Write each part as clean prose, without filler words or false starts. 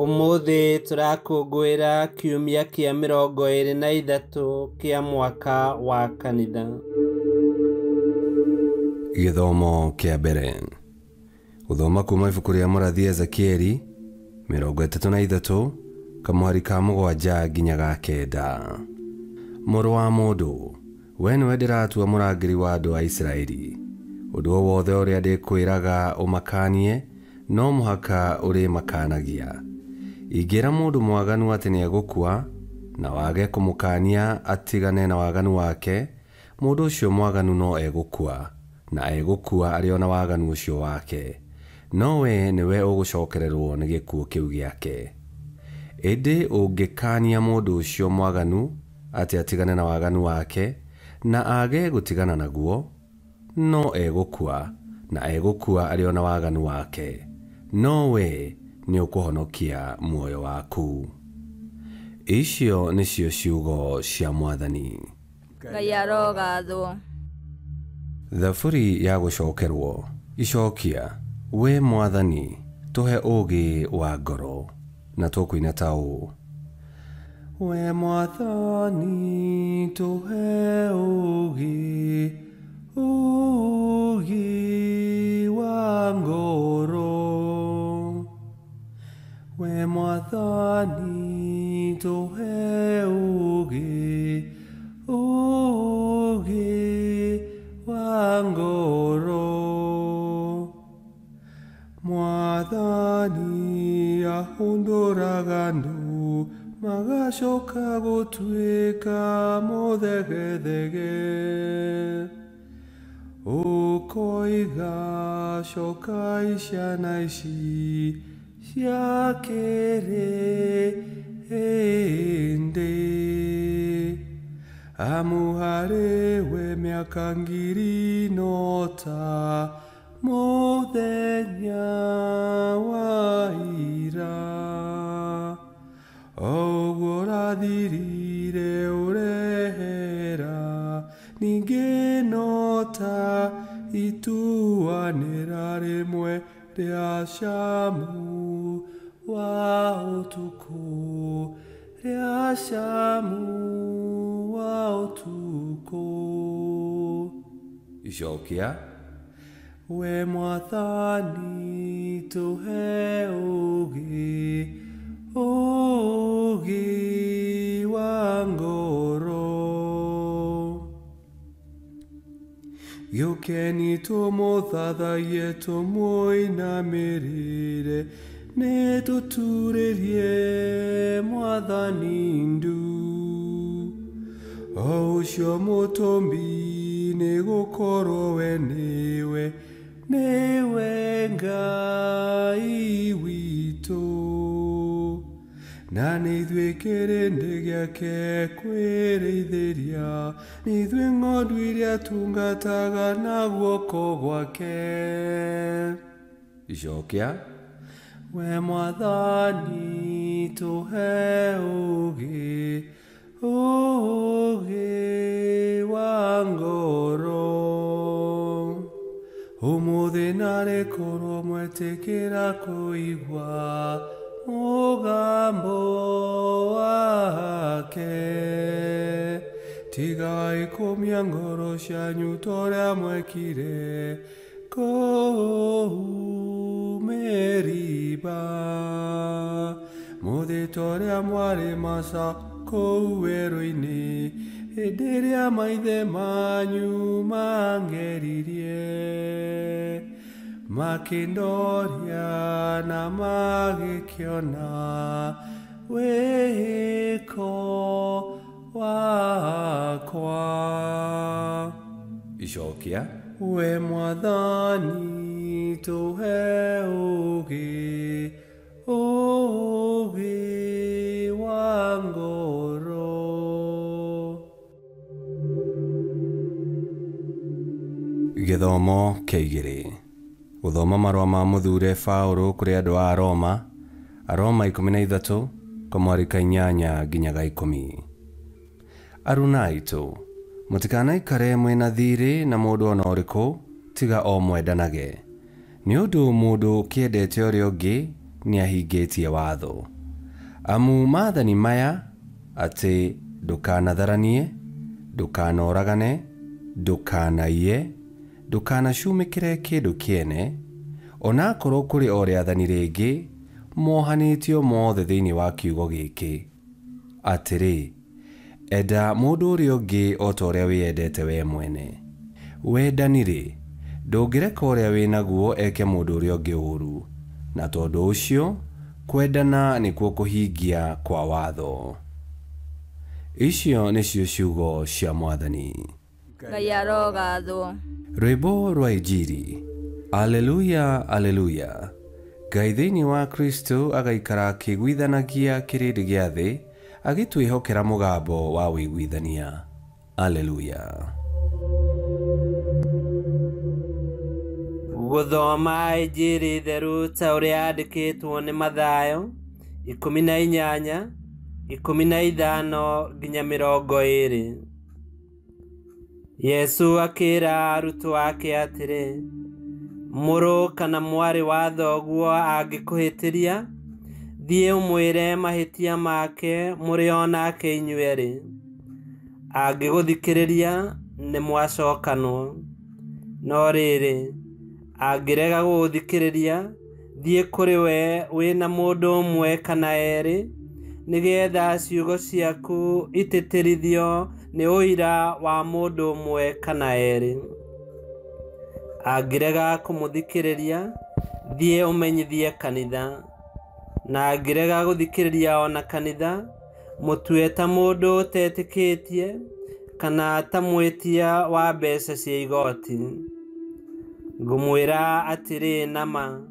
Ũmũthĩ tũrakũngũĩra kiumia kĩa 23 kĩa mwaka wa kanitha. Gĩthomo kĩa mbere. Gũthoma kuma ibuku rĩa mũrathi Ezekieli 33 kamũhari ka 7 nginya ga 9. Mũrũ wa mũndũ, we nĩwe ndĩratua mũrangĩri wa andũ a Isiraeli. Ũndũ o wothe ũrĩa ndĩkwĩraga ũmakanie, no mũhaka ũrĩmakanagia. Ingĩra mũndũ mwaganu atĩ nĩegũkua, na wage kũmũkania atigane na waganu wake, mũndũ ũcio mwaganu no egũkua, na egũkua arĩ o na waganu ũcio wake. No we nĩwe ũgũcokererwo nĩ gĩkuũ kĩu gĩake. Ĩndĩ ũngĩkania mũndũ ũcio mwaganu atĩ atigane na waganu wake, na age gũtigana naguo, no egũkua, na egũkua arĩ o na waganu wake. No we nĩ ũkũhonokia muoyo waku. Icio nĩcio ciugo cia Mwathani. Ngai arogathwo. Thaburi ya gũcokerwo. Icokia, we Mwathani, tũhe ũũgĩ wa ngoro. Na tũkũina ta ũũ: We Mwathani, tũhe ũũgĩ, ũũgĩ wa ngoro. We Mwathani, tũhe ũũgĩ, ũũgĩ wa ngoro. Mwathani ahũndũraga andũ magacoka gũtuĩka mũthegethege. Ũkoiga cokai ciana ici cia kĩrĩndĩ. Amu harĩ we mĩaka ngiri no ta mũthenya wa ira. Ũguo ũrathirire ũrehera, ningĩ no ta ituanĩra rĩmwe rĩa camu wa ũtukũ, rĩa camu wa ũtukũ. Icokia, we Mwathani, tũhe ũũgĩ, ũũgĩ wa ngoro. Gĩũkeni tũmũthathaiye tũmũinamĩrĩre, nĩtũturĩrie Mwathani ndu. O ũcio mũtũmbi, nĩgũkorwo we nĩwe, nĩwe Ngai witũ. Na nĩ ithuĩ kĩrĩndĩ gĩake kwĩrĩithĩria, nĩ ithuĩ ng'ondu iria tungataga na guoko gwake. Icokia, we Mwathani, tũhe ũũgĩ, ũũgĩ wa ngoro. Ũmũthĩ narĩ korwo mwetĩkĩra kũigua mũgambo wake, tigai kũmia ngoro cianyu ta ũrĩa mwekire kũu Meriba. Mũthĩ ta ũrĩa mwarĩ Masa kũu werũ-inĩ, hĩndĩ ĩrĩa maithe manyu mangeririe, makĩndoria na magĩkĩona wĩko wakwa. Icokia, we Mwathani, tũhe ũũgĩ, ũũgĩ wa ngoro. Gĩthomo kĩa igĩrĩ. Gũthoma marũa ma mũthure Paũlũ kũrĩ andũ a Roma, Aroma 13 kamũhari ka 8 nginya ga 10. Aruna aitũ, mũtikanaikare mwĩna thiirĩ na mũndũ ona ũrĩkũ tiga o mwendanage. Nĩ ũndũ mũndũ ũkĩendete ũrĩa ũngĩ nĩahingĩtie watho. Amu maathani maya atĩ ndũkanatharanie, ndũkanoragane, ndũkanaiye, ndũkanacumĩkĩre kĩndũ kĩene, onakorwo kũrĩ o rĩathani rĩngĩ, mohanĩtio mothe thĩinĩ wa kiugo gĩkĩ, atĩrĩ, enda mũndũ ũrĩa ũngĩ o ta ũrĩa wĩyendete we mwene. Wendani-rĩ, ndũngĩreka ũrĩa wĩ naguo eke mũndũ ũrĩa ũngĩ ũũru, na tondũ ũcio kwendana nĩkuo kũhingia kwa watho. Icio nĩcio ciugo cia Mwathani. Ngai arogathwo. Rwĩmbo rwa Injiri. Aleluya, aleluya. Ngai thĩinĩ wa Kristo agaikara akĩiguithanagia kĩrĩndĩ gĩa thĩ, agĩtwĩhokera mũgambo wa ũiguithania. Aleluya. Gũthoma Injiri theru ta ũrĩa yandĩkĩtwo nĩ Mathayo 18, 15 nginya 20. Yesu akĩra arutwo ake atĩrĩ, mũrũ kana mwarĩ wa thoguo angĩkũhĩtĩria, thiĩ ũmwĩre mahĩtia make mũrĩ o nake inyuerĩ. Angĩgũthikĩrĩria, nĩ mwacokanwo. No rĩrĩ, angĩrega gũgũthikĩrĩria, thiĩ kũrĩ we wĩna mũndũ ũmwe kana erĩ, nĩgetha ciugo ciaku itĩtĩrithio nĩ ũira wa mũndũ ũmwe kana erĩ. Angĩrega kũmũthikĩrĩria, thiĩ ũmenyithie kanitha. Na angĩrega gũthikĩrĩria ona kanitha, mũtue ta mũndũ ũtetĩkĩtie kana ta mwĩtia wa mbeca cia igoti. Ngũmwĩra atĩrĩ nama,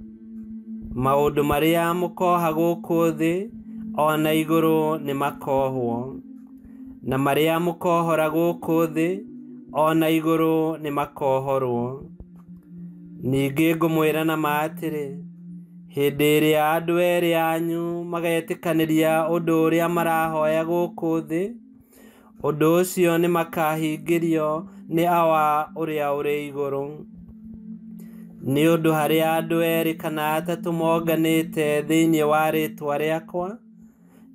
maũndũ marĩa mũkoha gũkũ thĩ ona igũrũ nĩ makohwo, na marĩa mũkohora gũkũ thĩ ona igũrũ nĩ makohorwo. Ningĩ ngũmwĩra nama atĩrĩ, hĩndĩ ĩrĩa andũ erĩ anyu magetĩkanĩria ũndũ ũrĩa marahoya gũkũ thĩ, ũndũ ũcio nĩ makahingĩrio nĩ Awa ũrĩa ũrĩ igũrũ. Nĩ ũndũ harĩa andũ erĩ kana atatũ monganĩte thĩinĩ wa rĩĩtwa rĩakwa,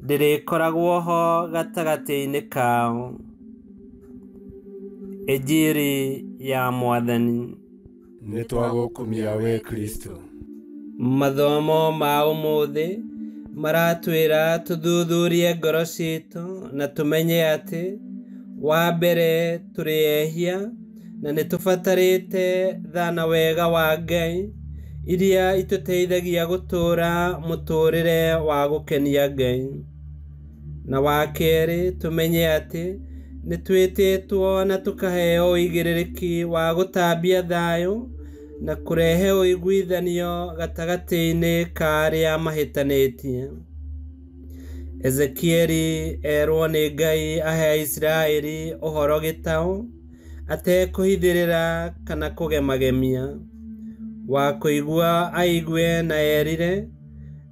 ndĩrĩkoragwo ho gatagatĩ-inĩ kao. Injiri ya Mwathani. Nĩ twagũkumia we Kristo. Mathomo ma ũmũthĩ maratwĩra tũthuthurie ngoro citũ na tũmenye atĩ wa mbere tũrĩ ehia na nĩ tũbatarĩte tha na wega wa Ngai iria itũteithagia gũtũũra mũtũũrĩre wa gũkenia Ngai. Na wa kerĩ tũmenye atĩ nĩ twĩtĩtwo na tũkaheo ũigĩrĩrĩki wa gũtambia thayũ na kũrehe ũiguithanio gatagatĩ-inĩ ka arĩa mahĩtanĩtie. Ezekieli erwo nĩ Ngai ahe Aisiraeli ũhoro gĩtaũ, atekũhithĩrĩra kana kũgemagemia. Wa kũigua aigue na erire,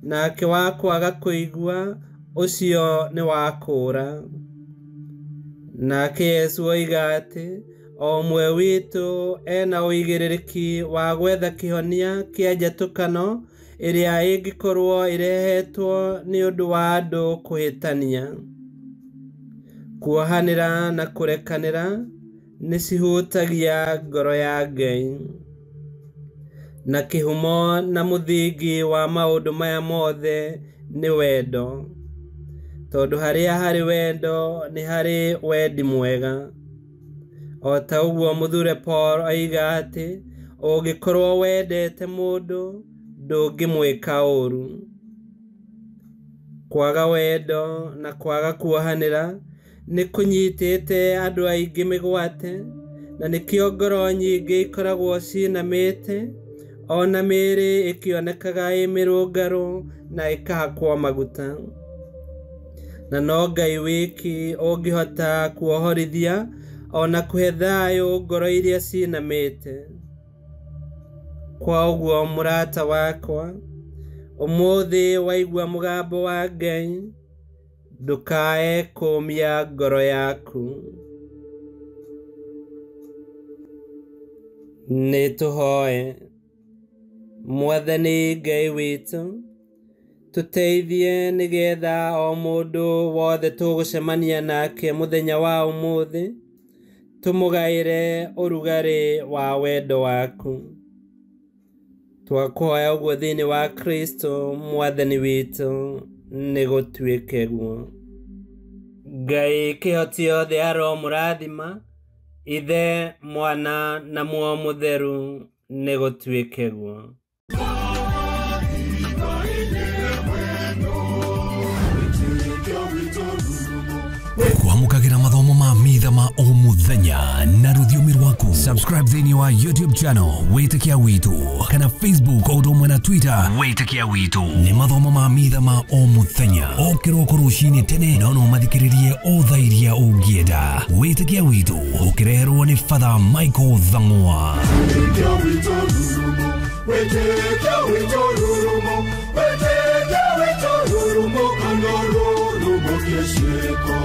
nake wa kwaga kũigua ũcio nĩ wa kũũra. Nake Yesu oiga atĩ o ũmwe witũ ena ũigĩrĩrĩki wa gwetha kĩhonia kĩa njatũkano ĩrĩa ĩngĩkorwo ĩrehetwo nĩ ũndũ wa andũ kũhĩtania. Kuohanĩra na kũrekanĩra nĩ cihutagia ngoro ya Ngai. Na kĩhumo na mũthingi wa maũndũ maya mothe nĩ wendo, tondũ harĩa harĩ wendo nĩ harĩ wendi mwega. O ta ũguo Mũthure Paul oiga atĩ ũngĩkorwo wendete mũndũ ndũngĩmwĩka ũũru. Kwaga wendo na kwaga kuohanĩra nĩ kũnyitĩte andũ aingĩ mĩgwate, na nĩkĩo ngoro nyingĩ ikoragwo cinamĩte, ona mĩĩrĩ ĩkĩonekaga ĩ mĩrũngarũ na ĩkahakwo maguta. Na no Ngai wiki ũngĩhota kuohorithia ona kũhe thayũ ngoro iria cinamĩte. Kwa ũguo mũrata wakwa, ũmũthĩ waigua mũgambo wa Ngai, ndũkae kũũmia ngoro yaku. Nĩ tũhoe. Mwathani Ngai witũ, Tũteithie nĩgetha o mũndũ wothe tũgũcemania nake mũthenya wa ũmũthĩ tũmũgaĩre ũrugarĩ wa wendo waku. Twakũhoya ũguo thĩinĩ wa Kristo mwathani witũ, nĩ gũtuĩke guo. Ngai kĩhoti yothe aromũrathima, Ithe, Mwana na Muoyo Mũtheru, nĩ gũtuĩke guo. Kwamũkagĩra mathomo ma mitha ma o mũthenya na rũthiomi rwaku. Subscribe thĩinĩ wa YouTube channel Wĩtĩkia Witũ kana Facebook o ũndũ ũmwe na Twitter Wĩtĩkia Witũ. Nĩ mathomo ma mitha ma o mũthenya o kĩroko rũcinĩ tene, no no mathikĩrĩrie o thaa iria ũngĩenda. Wĩtĩkia Witũ ũkĩreherwo nĩ Father Michael Thang'wa. Wĩtĩkia witũ rurumo, wĩtĩkia witũ rurumo, wĩtĩkia witũ rurumo, kana rurumo kĩciĩko.